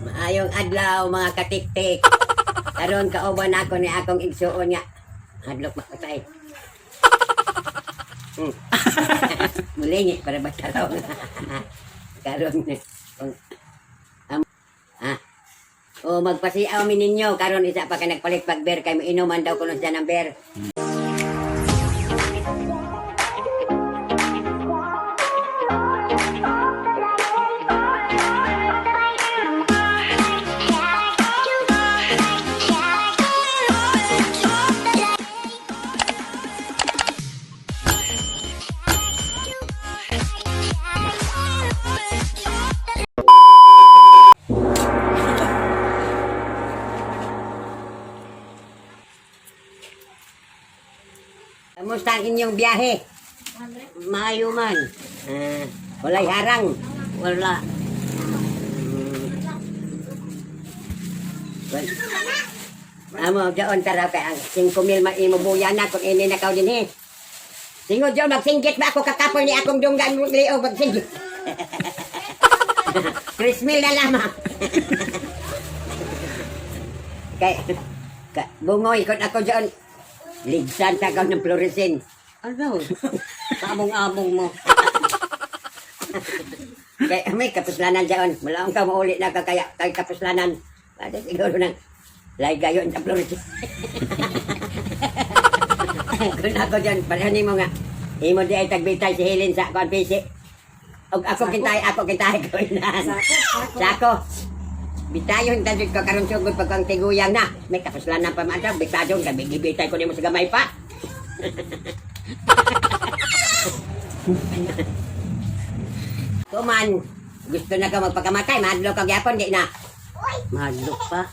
Maayong adlaw, mga katiktik. Karon kauban ako ni akong igsuon nga. Hadlok makatay. Mulingi para ba karon? Karon kung ah. O magpasiaw mi ninyo karon, isa pa ka nagpalit pag beer kay inuman daw kuno siya ng beer. Kamusta ang inyong biyahe? Maayo man. Ah, walay harang. Wala. Well, amo, doon tara kay ang 5,000 maimo buya na kung ini na kaw din eh. Singod doon, magsinggit ba ako kakapoy ni akong dunggan mo liog magsinggit. 3,000 na lamang. Kay ka, bungoy kon ako doon. Ligsan sa kaw ng fluorescent. Ano? Kaamong-among mo. Kay may kapuslanan doon. Malaong ka mauli na ka kaya kay kapuslanan. Pwede siguro nang lay gayon sa fluorescent. Kung ako dyan, pareho nimo nga. Imo di ay tagbitay si Helen sa kuan pisi. Og ako kintay ko inan. Sako. Bitayon ta jud ko karon sugod pag ang tiguyang na. May kapuslanan pa man daw, bitadong gabi gibitay ko nimo sa gamay pa. Kuman, gusto na ka magpakamatay, mahadlok ka gyapon di na. Mahadlok pa.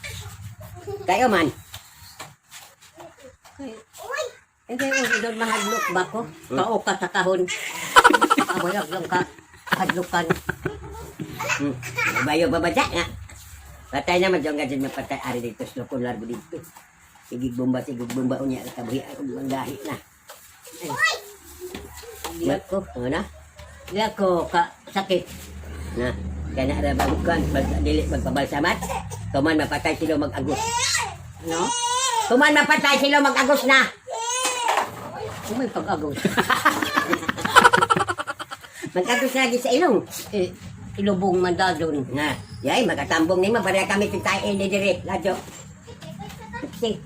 Kayo man. Kay, eh, kay ulo doon mahadlok ba ko? Kao ka sa kahon. Kabayag lang ka. Hadlokan. Bayo babadya nga. Patay naman dyan nga dyan mapatay. Ari dito, slokon largo dito. Sigig bomba, sigig bomba. Unya, kabuhi, ang gahi na. Di ako. Ano na? Di ako ka sakit. Na. Kaya na ara bagukan, dili magpabalsamat. Tuman mapatay sila mag-agos. No? Tuman mapatay sila mag-agos na. Kung may pag-agos. Mag-agos lagi sa ilong. Eh, ilubong man dadon. Na, yay, magatambong nimo para kami titae ni dire. Ladyo. Sige.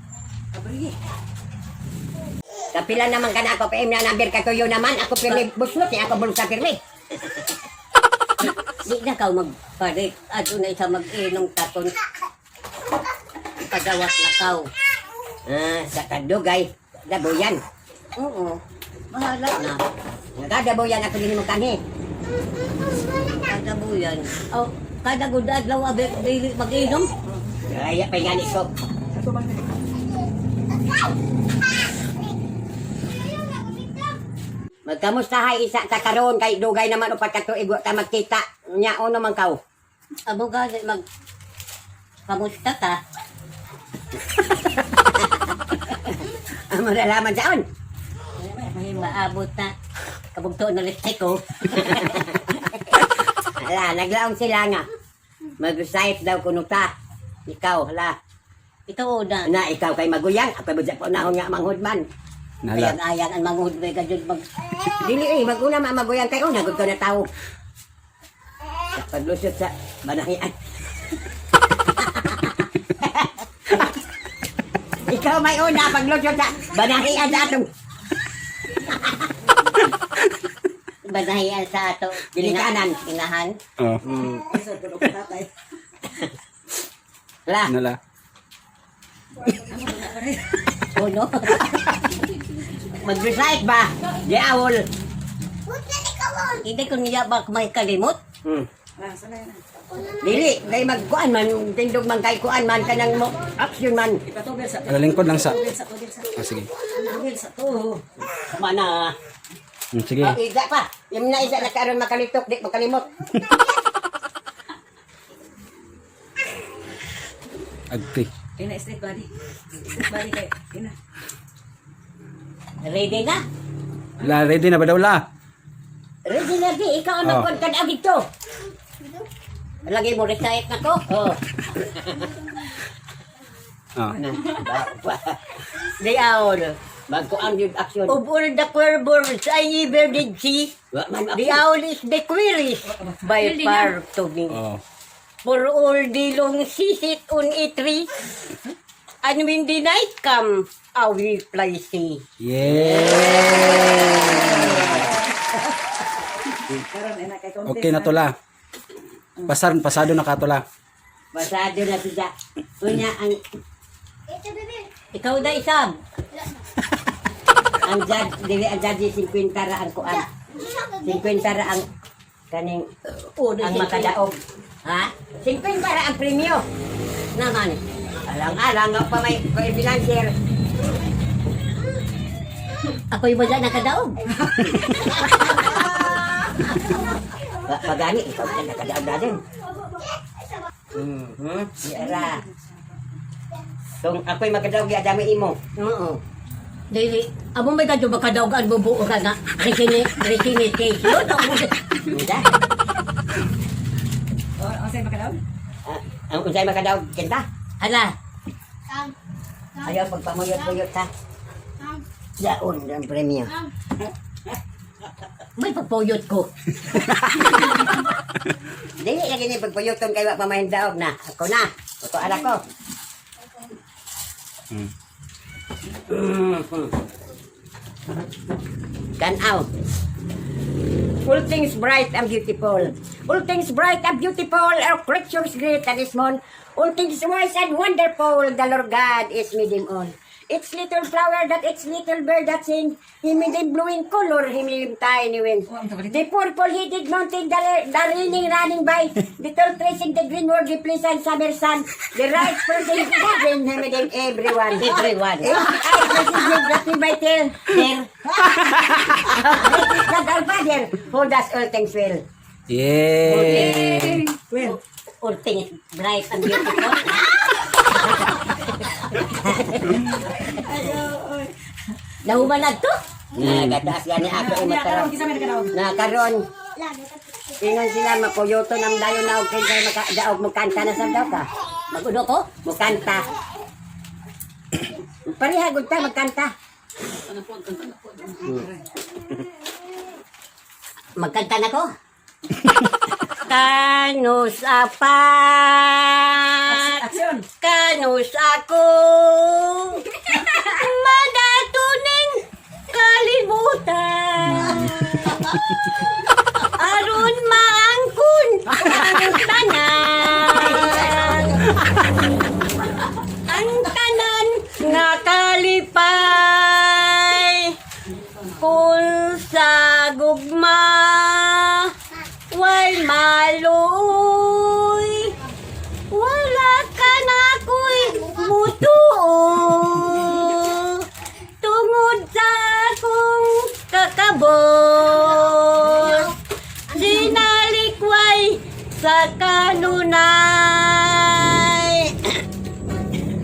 Kapila naman ka na ako, PM na number katuyo naman. Ako pirmi, buslot niya ako bulsa pirmi. Di na ka magpalit. Ato na isa mag-inom takon. Padawas na kaw. Ah, sa kadugay, daboyan. Oo. Bahala na. Kada boyan ako din mo kanhi. Kada buyan. Oh, kada gud adlaw abe dili mag-inom. Kaya pa gani ko. Magkamusta hay isa ta karon kay dugay naman upat ka tuig wa ta magkita. Nya uno man kaw. Amo gani mag kamusta ka? Amo nalaman saon. May maabot na kabugto na lipstick ko. Hala, naglaong sila nga. Mag-recite daw kuno ta. Ikaw, hala. Ikaw una. Na ikaw kay maguyang, ako mo po nahon nga manghud man. Nala. Ayang-ayang ang manghud may gajud mag Dili eh, maguna ma maguyang kay una gud ko na tao. Sa paglusot sa banahian. Ikaw may una paglusot sa banahian sa atong banahian sa ato. Ginikanan. Ginahan. Oh. Hala, Nala. Uno. mag-recite ba? Di awol. Hindi ko niya ba may kalimot? Dili, kay magkuan man, tindog man kay kuan man kanang mo action man. Ala, lingkod lang sa. Ah, sige. Mana. Sige. Oh, isa pa. Yung na isa na karon makalitok, di makalimot. Agti. Ina, straight body. Straight body kay. Ina. Ready na? La, ready na ba daw la? Ready na di, ikaw ang Oh. magkuan ka dito. Lagi mo recite na ko. Oh. Ah. Na. The owl. Magkuang yun action. Of all the queer birds I ever did see, Wa man the owl is the queerest by far to me. Oh. For all the long she sit on a tree, and when the night come, I will fly see. Yeah! Karon ina kay contest. Okay na tula. Pasar, pasado na ka tula. Pasado na siya. Unya ang Ikaw na isang. ang judge dili ang judge 50 ra ang kuan. 50 ra ang kaning Uno, ang makadaog. Ha? 50 ra ang premyo. Naman. Alang-alang nga pa may koerbinanser. Ako'y wala nakadaog. Pagani ikaw ka nakadaog na din. Di ara. Kung ako'y makadaog ya dami imo. Oo. Dili, amo may kadyo makadaog ang bubuo ka nga. Resini, resinitation. Unsa? Oh, unsay makadaog? Ah, ang unsay makadaog kinta? Hala, Ayaw pagpamuyot-muyot ha. Yaon ang premyo. may papuyot ko. Dili lagi ni pagpuyuton kay wa pa may daog na. Ako na. Ako ala ko. Kanaw. All things bright and beautiful. All things bright and beautiful are creatures great and small. All things wise and wonderful, the Lord God is made them all. It's little flower that it's little bird that sing. He made them blue in color, he made them tiny wings. The purple headed mountain, the raining running by. The tall trees in the green world, the pleasant summer sun. The right person in heaven, he made them everyone. Everyone. I perceive that by tail. There. God our Father, who does all things well. Yeah! Well, All things bright and beautiful. ayo oy. Nahuman na to. Nagataas gani ako Unya imataraw. karon kinsa may nakadaog? Na karon ingon sila makuyoto ng dayon na og kay makadaog mo kanta na sa daw ka. Magulo ko. Mukanta. Pareha gud ta magkanta. Magkanta na ko. Kanus apat. Action. Kanus ako. Madatuning kalibutan. Aron maangkon ang tanan. Ang tanan nga kalipay. Kung sa gugma way maloy, wala ka na ako'y mutuo tungod sa akong kakabot, sinalikway sa kanunay.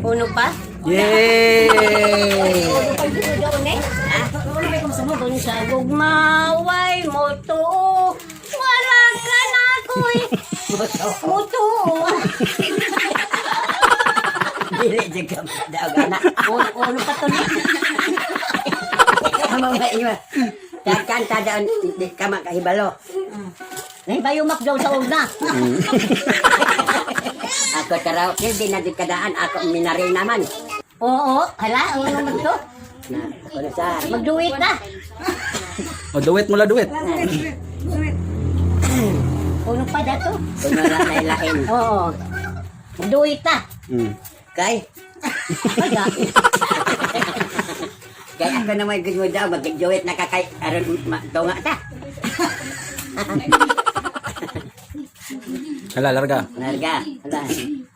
Uno pa? Yay! Ulo may kumusunod. Kung sa gugmaway mo to, wala ka na ako'y mutuo. Dili jud ka makadaog ana. Uno, uno pa to na. Amo ba ima? Kanta daon di ka makahibalo. Ay, bayumak daw sa una. Ako karaoke di na jud kadaan ako minaril naman. Oo, hala, ang ano man to? Na ako na sa Magduit na. O, duet mo la, duet. Sweet, sweet. Uno pa dato. Kung wala na ilain. Oo. Magduit na. Kay Kaya, kay ako na may good daw mag-duet na ka kay aron tunga ta. Hala, larga. Larga. Hala.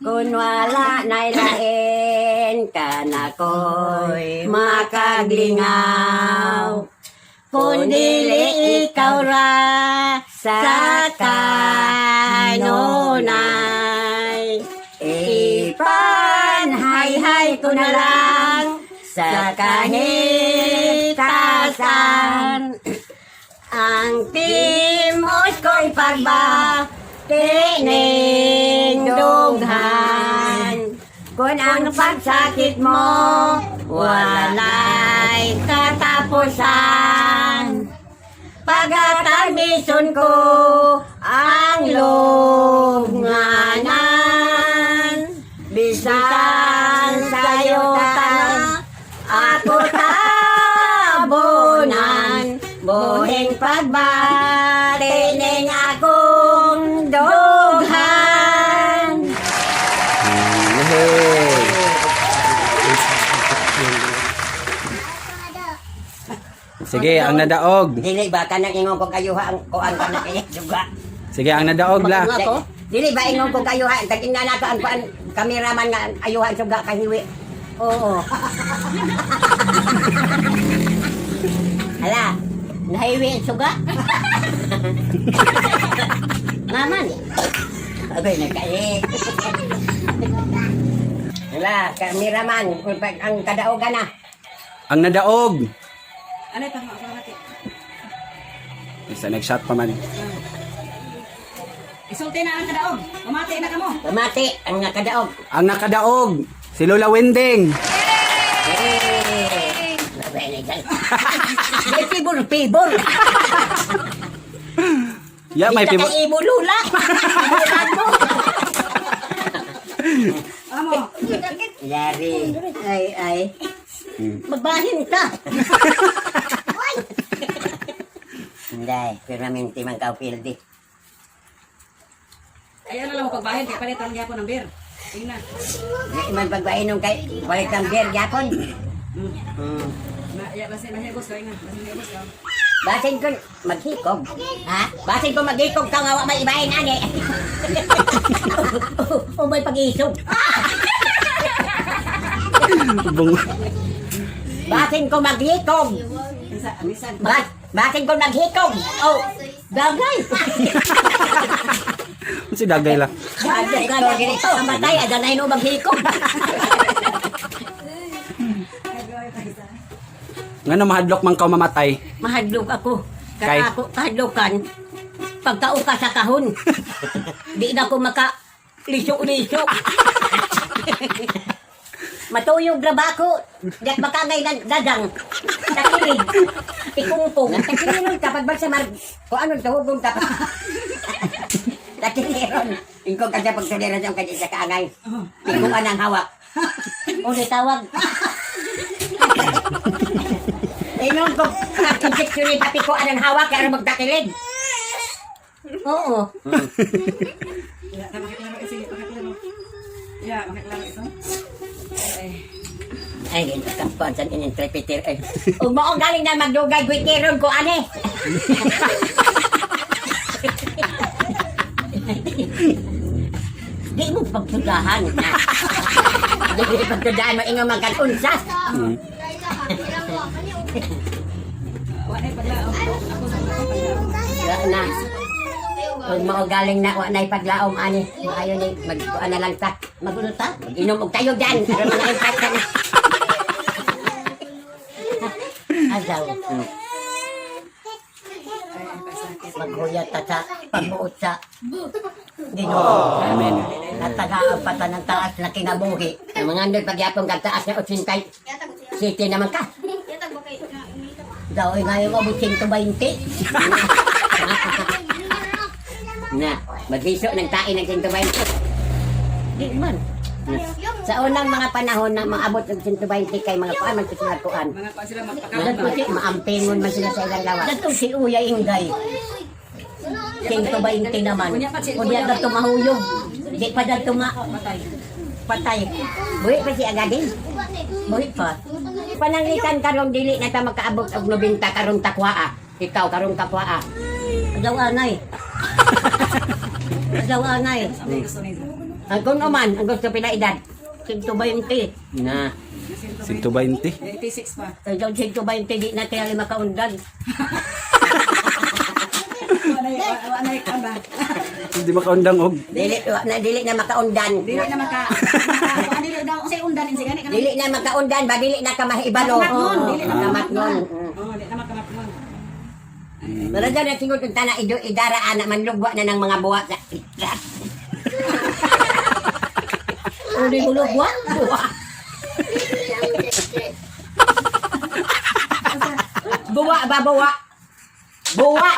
Kung wala na ilain ka na ko'y makaglingaw. Kung dili ikaw ra sa sa kanunay, Ipanhay-hay ko na lang sa kahitasan. Ang timos ko'y pagba Pagbati ning dughan, kung ang pagsakit mo walay katapusan, pagatarmison ko ang lubnganan. Bisan sa'yo tanan, ako tabunan, buhing pagbati ning akong dughan. Yay! Sige, ang nadaog. Dili ba kanang ingon ko kayuha ang kuan ka na kay duga. Sige, ang nadaog la. Ako? Dili ba ingon ko kayuha tag ingna na ka ang kuan kameraman nga ang ayuha ang suga kahiwi. Oo. Hala, nahiwi ang suga. Naman. Abay nagkai. Hala, kameraman ang kadaogan na. Ang nadaog. Ano pa nga pamati? Isa nag-shot pa man. Isulti na ang kadaog. Pamati na kamo. Pamati ang nakadaog. Ang nakadaog, si Lola Wending. Eh. Abay nagkai. May pibor, pibor. Yeah, may Di pibo. ka kay imo lula. Ibulan mo. Amo. Yari. Ay, ay. Magbahin ka. Hindi, permanente man ka pildi. Ay ano lang mo pagbahin kay palit ang gyapon ng beer. Tingnan. Di man pagbainong kay balik kang beer gyapon. Na ya basin mahigos ka ingan. Basin mahigos ka. Basin ko maghikog. Ha? Basin ko maghikog ka nga wa may ibahin ani. O may pag-isog. Bung. Basin ko maghikog. Isa amisan. Basin ko maghikog. Oh, dagay. Si dagay la. Dagay ka na ganito. Mamatay, adanay no maghikog. Ngano mahadlok man ka mamatay? Mahadlok ako. Kay? Kaya ako kahadlokan. Pagkauka sa kahon. Di na ako maka liso-liso. Matuyog na ba ako? Di at makangay ng dadang. Takilig. Tikungkong. Takiliron ka pagbagsa mar ko ano tuhugong ka. Takiliron. Ingkog ka sa pagtuliran sa kanya sa kaangay. Tiguan ang hawak. Uli tawag. Ingon ko injection ni papi ko anang hawak kaya magtakilig. Oo. Ya, ta makiklaro eh, sige, makiklaro. Ya, makiklaro ito. Ay. Ay, ganito ka po, ang ininterpreter. Ay. Ug mao galing na magdugay gwitiron ko ani. Di mo pagtudahan. Di mo pagtudahan mo ingon man kag unsas. Wa ay paglaom. Ako sa ako paglaom. Wala na. Ug mao galing na wa nay paglaom ani. Maayo ni magkuan na lang ta. Magulo ta? Mag-inom og tayo dan. Aron mga impact ka na. Azaw. Maghuyat ta sa pagbuot sa Ginoo. Amen. Natagaan pa ta ng taas na kinabuhi. Ang mga andoy pagyapon kag taas na 80 city naman ka. Daw ay ngayon abot 120. Na, maghiso ng tain ng 120. Di man. Sa unang mga panahon na maabot ng 120 kay mga kuan man sila kuan. Mga kuan sila magpakaon Dadto ba? si Maampingon man sila sa ilang lawas. Dadto si Uya Ingay. 120 naman. Unya pa si Unya dadto mahuyog. Di pa dadto ma Patay. patay. Buhi pa si Agadin. Buhi pa. Pananglitan karong dili na ta makaabot og 90 karong takwaa. Ikaw karong takwaa. Daw anay. Daw anay. Ang gusto niya. Ang kung man, ang gusto pila edad. 120. Na. 120. 86 pa. Ay, daw 120 di na kaya makaundan. Wa na kuan ba? Hindi makaundang og. Dili wa na dili na makaundan. Dili na maka kuan dili daw unsay undan insi gani kanang Dili na makaundan ba dili na ka mahibalo. Makamatnon, dili na Makamatnon. Oh, dili na makamatnon. Pero dyan na siguro kung tana ido idara ana manlugwa na ng mga buwa sa Uli mo lugwa. buwa. Buwa ba buwa? Buwa.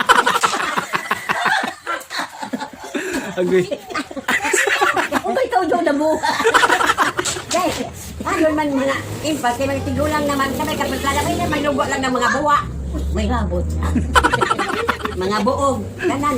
Agoy. Uy, ikaw daw na buwa. Kay, ano man mga impas kay mga tigulang naman sabay kapag may na manlugwa lang ng mga buwa. May rabot. Mga buog, kanan.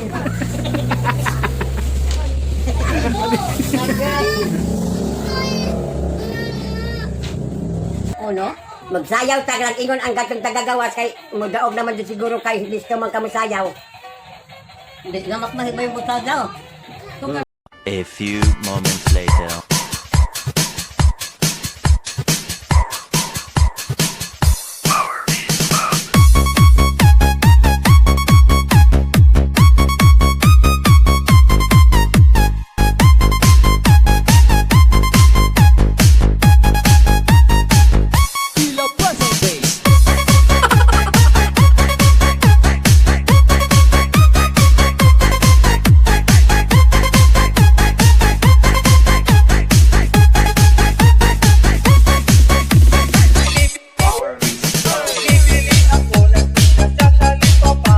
Uno? Magsayaw ta lang ingon ang gatong tagagawas kay mudaog naman di siguro kay listo man kamusayaw. Hindi nga makmahimay mo daw. A few moments later. Bibili ako ng pizza ni Papa.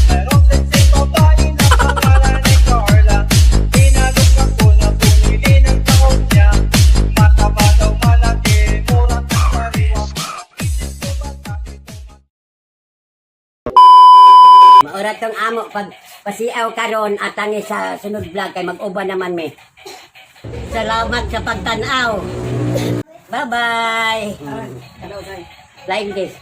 Merong sexy babae na pangalan ay Carla. Inalok ako na bumili ng tahong niya. Mataba daw malaki, mura at sariwa. Isip ko ba bakit Maura tong amo pag pasiaw karon atangi sa sunod vlog kay mag-uban naman me. Salamat sa pagtanaw. Bye-bye. Hello, Zay. Like this.